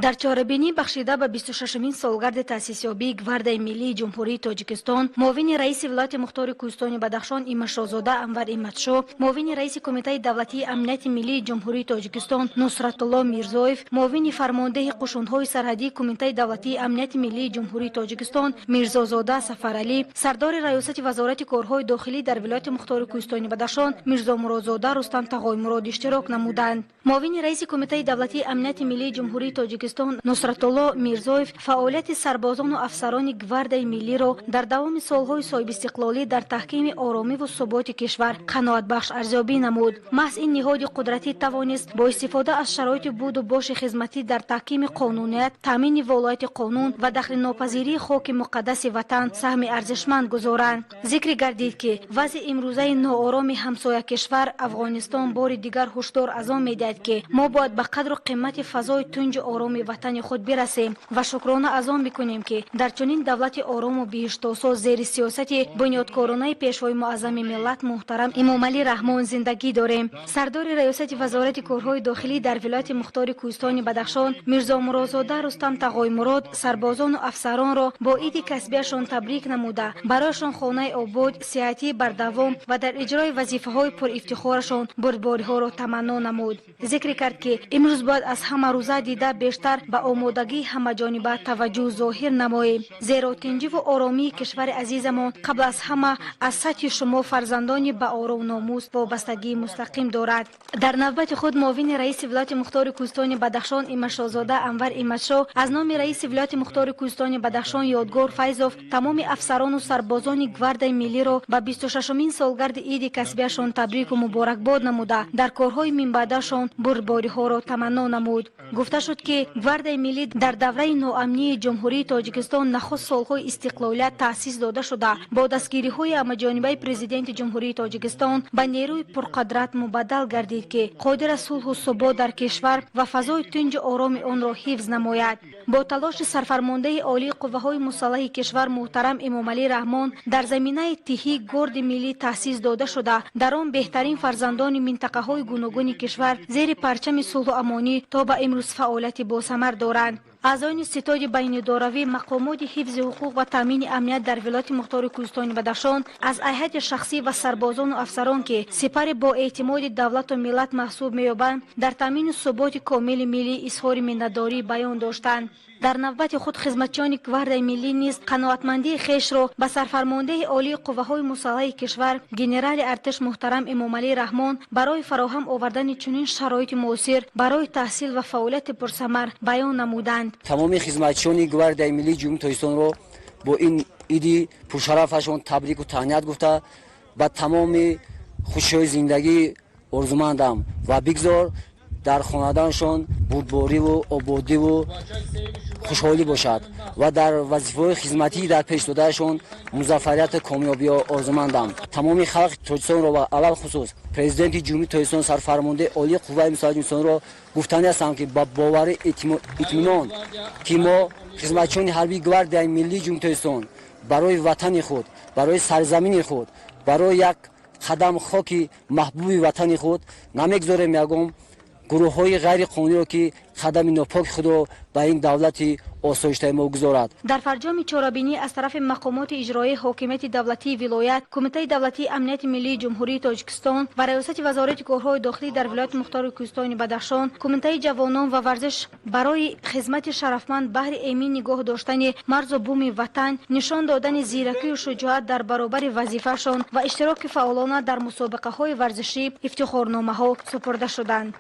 Дар чорабинӣ, бахшида ба 26-умин солгарди таъсисёбии Гвардияи миллии Ҷумҳурии Тоҷикистон, муовини раиси вилояти мухтори Кӯҳистони Бадахшон Имашозода Анвар Иматшо, муовини раиси Кумитаи давлатии амнияти миллии Ҷумҳурии Тоҷикистон Нусратулло Мирзоев, муовини фармондеҳи қушунҳои сарҳадии Кумитаи давлатии амнияти миллии Ҷумҳурии Тоҷикистон Мирзозода Сафаралӣ, сардори Раёсати Вазорати корҳои дохилӣ дар вилояти мухтори Кӯҳистони Бадахшон Мирзомуродзода Рустам Тағоймурод иштирок намуданд. Муовини раиси Кумитаи давлатии амнияти миллии Ҷумҳурии Тоҷикистон Нусратулло Мирзоев фаъолияти сарбозону афсарони Гвардияи миллиро дар давоми солҳои соҳибистиқлолӣ дар таҳкими оромиву суботи кишвар қаноатбахш арзёбӣ намуд. Маҳз ин ниҳоди қудратӣ тавонист бо истифода аз шароити буду боши хизматӣ дар таҳкими қонуният, таъмини волояти қонун ва дахлнопазирии хоки муқаддаси ватан саҳми арзишманд гузоранд. Зикр гардид, ки вазъи имрӯзаи ноороми ҳамсоя кишвар Афғонистон бори дигар ҳушдор аз он медиҳад, ки мо бояд ба қадру қимати фазои тунҷу ороми ватани худ бирасем ва шукрона аз он бикунем, ки дар чунин давлати орому биҳиштосо зери сиёсати бунёдкоронаи Пешвои муаззами миллат муҳтарам Эмомалӣ Раҳмон зиндагӣ дорем. Сардори Раёсати Вазорати корҳои дохилӣ дар вилояти мухтори Кӯҳистони Бадахшон Мирзомуродзода Рустам Тағоймурод сарбозону афсаронро бо иди касбияшон табрик намуда, барояшон хонаи обод, сиҳатии бардавом ва дар иҷрои вазифаҳои пурифтихорашон бурдбориҳоро таманно намуд. Зикр кард, ки имрӯз бояд аз ҳама рӯза дида бештар ба омодагии ҳамаҷониба таваҷҷӯҳ зоҳир намоем, зеро тинҷиву оромии кишвари азизамон қабл аз ҳама аз сатҳи шумо, фарзандони баору номус, вобастагии мустақим дорад. Дар навбати худ муовини раиси вилояти мухтори Кӯҳистони Бадахшон Имашозода Анвар Иматшо аз номи раиси вилояти мухтори Кӯҳистони Бадахшон Ёдгор Файзов тамоми афсарону сарбозони Гвардияи миллиро ба 26-умин солгарди иди касбияшон табрику муборакбод намуда, дар корҳои минбаъдашон бурдбориҳоро таманно намуд. Гуфта шуд, ки Гвардияи миллӣ дар давраи ноамнии Ҷумҳурии Тоҷикистон нахуст солҳои истиқлолият таъсис дода шуда, бо дастгириҳои ҳамаҷонибаи Президенти Ҷумҳурии Тоҷикистон ба нерӯи пурқудрат мубаддал гардид, ки қодир аст сулҳу субот дар кишвар ва фазои тинҷу ороми онро ҳифз намояд. Бо талоши сарфармондаи олии қувваҳои мусаллаҳи кишвар муҳтарам Эмомалӣ Раҳмон дар заминаи тиҳӣ Горди миллӣ таъсис дода шуда, дар он беҳтарин фарзандони минтақаҳои гуногуни кишвар зери парчами сулҳу амонӣ то ба имрӯз фаъолияти босамар доранд. Аъзоёни ситоди байнидоравӣ, мақомоти ҳифзи ҳуқуқ ва таъмини амният дар вилояти мухтори Кӯҳистони Бадахшон аз ҳайати шахсӣ ва сарбозону афсарон, ки сипари боэътимоди давлату миллат маҳсуб меёбанд, дар таъмини суботи комили миллӣ изҳори миннатдорӣ баён доштанд. Дар навбати худ хизматчиёни Гвардияи миллӣ низ қаноатмандии хешро ба сарфармондеҳи олии қувваҳои мусаллаҳи кишвар генерали артиш муҳтарам Эмомалӣ Раҳмон барои фароҳам овардани чунин шароити муосир барои таҳсил ва фаъолияти пурсамар баён намуданд. Тамоми хизматчиёни Гвардияи миллии Ҷумҳурии Тоҷикистонро бо ин иди пуршарафашон табрику таҳният гуфта, ба тамоми хушиҳои зиндагӣ орзумандам ва бигзор дар хонадонашон бурдбориву ободиву хушҳолӣ бошад ва дар вазифаҳои хизматии дар пеш додаашон музаффарияту комёбиҳо орзумандам. Тамоми халқи Тоҷикистонро ва алалхусус Президенти Ҷумҳурии Тоҷикистон, сарфармондаи олии қувваи мусаллаҳи Ҷумҳуристонро гуфтанӣ ҳастам, ки ба боварӣ итминон, ки мо, хизматчиёни ҳарбии Гвардияи миллии Ҷумҳурии Тоҷикистон, барои ватани худ, барои сарзамини худ, барои як қадам хоки маҳбуби ватани худ намегузорем ягон гурӯҳҳои ғайриқонуниро, ки қадами нопоки худро ба ин давлати осоиштаи мо гузорад. Дар фарҷоми чорабинӣ аз тарафи мақомоти иҷроии ҳокимияти давлатии вилоят, Кумитаи давлатии амнияти миллии Ҷумҳурии Тоҷикистон ва Раёсати Вазорати корҳои дохилӣ дар вилояти мухтори Кӯҳистони Бадахшон, Кумитаи ҷавонон ва варзиш барои хизмати шарафманд баҳри эмин нигоҳ доштани марзу буми ватан, нишон додани зиракию шуҷоат дар баробари вазифаашон ва иштироки фаъолона дар мусобиқаҳои варзишӣ ифтихорномаҳо супурда шуданд.